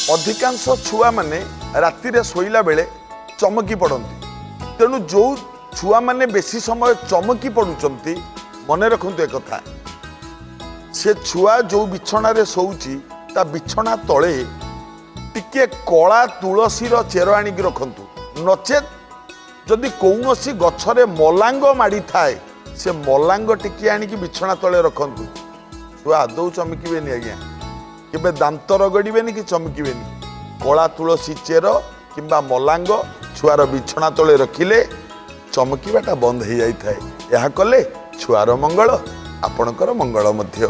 ଅଧିକାଂଶ ଛୁଆମାନେ ରାତିରେ ଶୋଇଲା ବେଳେ ଚମକି ପଡ଼ନ୍ତି। ତେଣୁ ଯେଉଁ ଛୁଆମାନେ ବେଶୀ ସମୟ ଚମକି ପଡ଼ୁଛନ୍ତି, ମନେ ରଖନ୍ତୁ ଏକଥା, ସେ ଛୁଆ ଯେଉଁ ବିଛଣାରେ ଶୋଉଛି ତା ବିଛଣା ତଳେ ଟିକିଏ କଳା ତୁଳସୀର ଚେର ଆଣିକି ରଖନ୍ତୁ। ନଚେତ୍ ଯଦି କୌଣସି ଗଛରେ ମଲାଙ୍ଗ ମାଡ଼ିଥାଏ, ସେ ମଲାଙ୍ଗ ଟିକିଏ ଆଣିକି ବିଛଣା ତଳେ ରଖନ୍ତୁ। ଛୁଆ ଆଦୌ ଚମକିବେନି ଆଜ୍ଞା, କେବେ ଦାନ୍ତ ରଗଡ଼ିବେନି କି ଚମକିବେନି। କଳା ତୁଳସୀ ଚେର କିମ୍ବା ମଲାଙ୍ଗ ଛୁଆର ବିଛଣା ତଳେ ରଖିଲେ ଚମକିବାଟା ବନ୍ଦ ହେଇଯାଇଥାଏ। ଏହା କଲେ ଛୁଆର ମଙ୍ଗଳ, ଆପଣଙ୍କର ମଙ୍ଗଳ ମଧ୍ୟ।